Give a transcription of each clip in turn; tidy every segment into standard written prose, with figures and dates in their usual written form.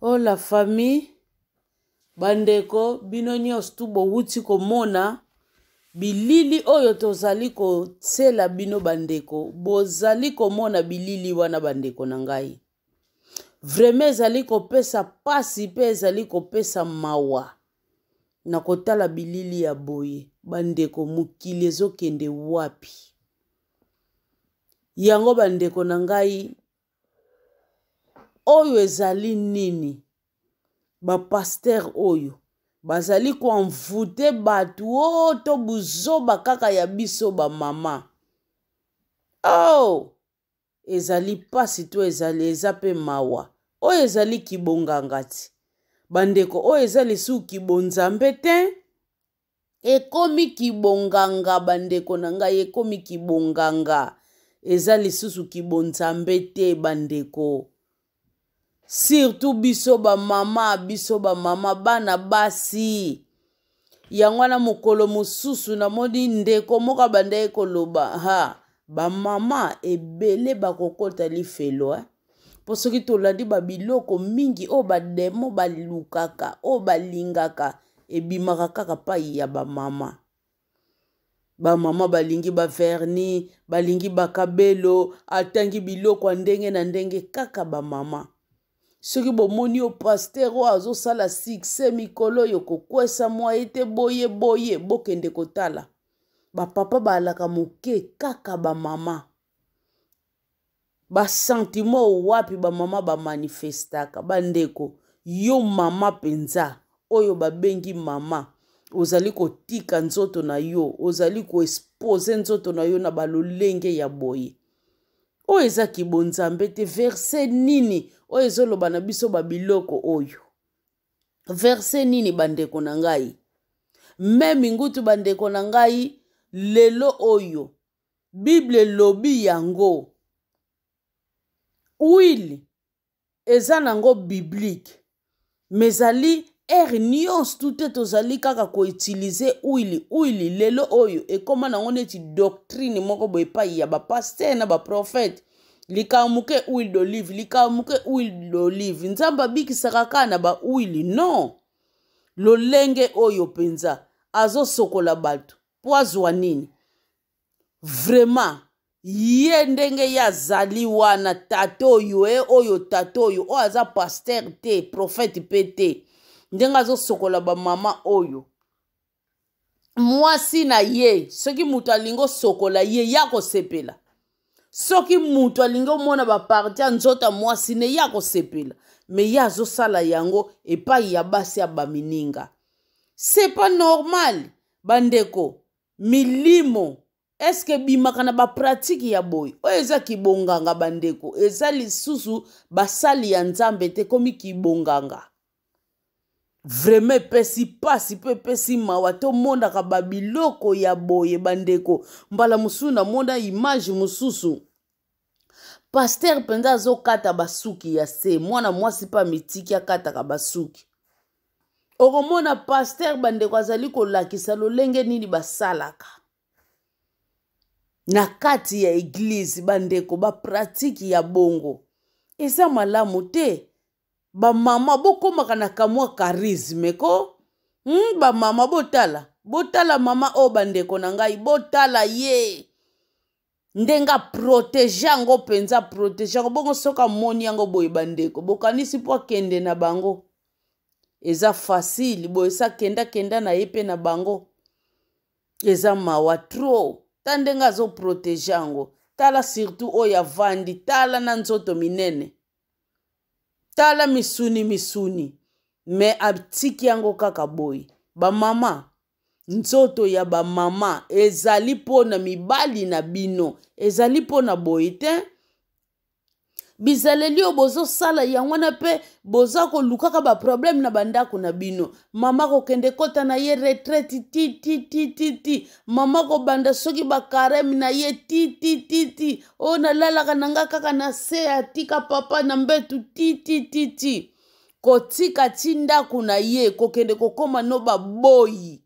Oh la famille, bandeko bino nyonso tu bowuti komona bilili oyo tozali kotiela bino bandeko, bozali komona bilili wana bandeko na ngai. Vraiment ezali kopesa pasi pe ezali kopesa mawa na kotala bilili ya boye bandeko, mokili ezokende wapi? Yango bandeko na ngai, oyo ezali nini? Ba pasteur oyo bazali ko envoute bato o oh, to buzoba kaka ya biso ba mama. Oh, ezali pasi to ezali eza pe mawa. Oyo ezali kibonganga ti. Bandeko oyo eza lisusu kibonzambe te. Ekomi kibonganga bandeko na ngai, ekomi kibonganga. Eza lisusu kibonzambe te bandeko. Surtout biso ba mama, biso ba mama bana basi. Yango wana mokolo mosusu namoni ndeko moko abandaki koloba ha ba mama ebele bakokota lifelo eh? Mpo soki tolandi ba biloko mingi oyo ba demo balukaka, oyo balingaka, ebimaka kaka pai ya ba mama. Ba mama balingi ba vernis, balingi ba kabelo, atangi biloko ya ndenge na ndenge kaka ba mama. Soki bomoni yo pasteur oyo azosala succès mikolo oyo kokwesa mwa ete boye boye, bokende kotala. Ba papa balaka moke kaka ba mama. Ba sentiment wapi ba mama ba manifestaka bandeko? Yo mama penza oyo babengi mama, ozali kotika nzoto na yo, ozali koexpose nzoto na yo na balolenge ya boye. Oyo eza kibonzambe te. Verse nini oyo ezoloba na biso ba biloko oyo? Verse nini bandeko na ngai? Meme ngutu bandeko na ngai lelo oyo Bible elobi yango. Huile eza nango biblique, mais ezali heure nyonso tu te tozali kaka koutilize huile. Huile lelo oyo ekoma nango neti doctrine moko boye epai ya ba pasteur na ba prophète. Likambo moke huile d'olive, likambo moke huile d'olive. Nzambe abikisaka kaka na ba huile? Non. Lolenge oyo mpenza azosokola bato po azwa nini? Vraiment ye ndenge ye azali wana tata oyo, oyo tata oyo, oyo aza pasteur te, prophète pe te, ndenge azosokola ba mama oyo, mwasi na ye, soki moto alingi osokola ye, ye akosepela. Soki moto alingi omona ba parti ya nzoto ya mwasi ne, ye akosepela. Me ye azosala yango epai ya basi ya bamininga. C'est pas normal bandeko. Milimo est-ce que ebimaka na ba pratique ya boye? Oyo eza kibonganga bandeko, eza lisusu basali ya Nzambe te, ekomi kibonganga. Vraiment epesi pasi pe epesi mawa, tomonaka ba biloko ya boye bandeko. Mbala mosusu namona image mosusu, pasteur mpenza azokata basuki ya se, mwana mwasi mpe amitiki akataka basuki. Okomona pasteur bandeko azali kolakisa lolenge nini basalaka na kati ya eglise bandeko, ba pratique ya bongo eza malamu te. Ba mama bokomaka na kamwa charisme ko? Ba mama botala, botala mama oyo bandeko na ngai, botala ye ndenge aprotege yango mpenza, aprotege yango bongo. Soki amoni yango boye bandeko, bokanisi mpo akende na bango eza facile boye? Sa kenda kenda na ye mpe na bango eza mawa trop. Ta ndenge azoprotege yango, tala surtout oyo avandi, tala na nzoto minene, tala misuni misuni, me atiki yango kaka boye. Ba mama, nzoto ya ba mama ezali mpo na mibali na bino, ezali mpo na boye te. Bizaleli oyo bozosala yango wana mpe boza kolukaka ba problème na bandako na bino. Mama kokende kota na ye retraite ti ti ti ti ti, mama kobanda soki ba carême na ye ti ti ti ti, oyo nalalaka na nga kaka na se, atika papa na mbetu ti ti ti ti, kotika ti ndako na ye, kokende kokoma no baboyi.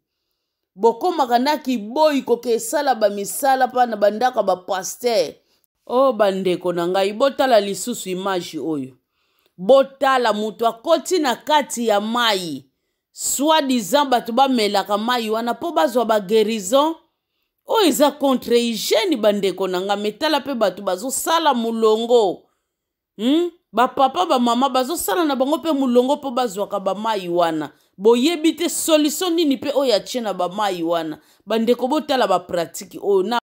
Bokomaka na kiboyi koke esala ba misala pa na bandako ya ba pasteur. Oh bandeko na ngai, botala lisusu image oyo. Botala moto akoti na kati ya mai, soi-disant bato bamelaka mai wana mpo bazwa baguérison. Oyo eza contre hygiène, bandeko na nga. Metala mpe bato bazosala molongo, Bapapa, bamama bazosala na bango mpe molongo mpo bazwaka bamai wana. Boyebi te solution nini mpe oyo atie na bamai wana. Bandeko, botala bapratique oyo na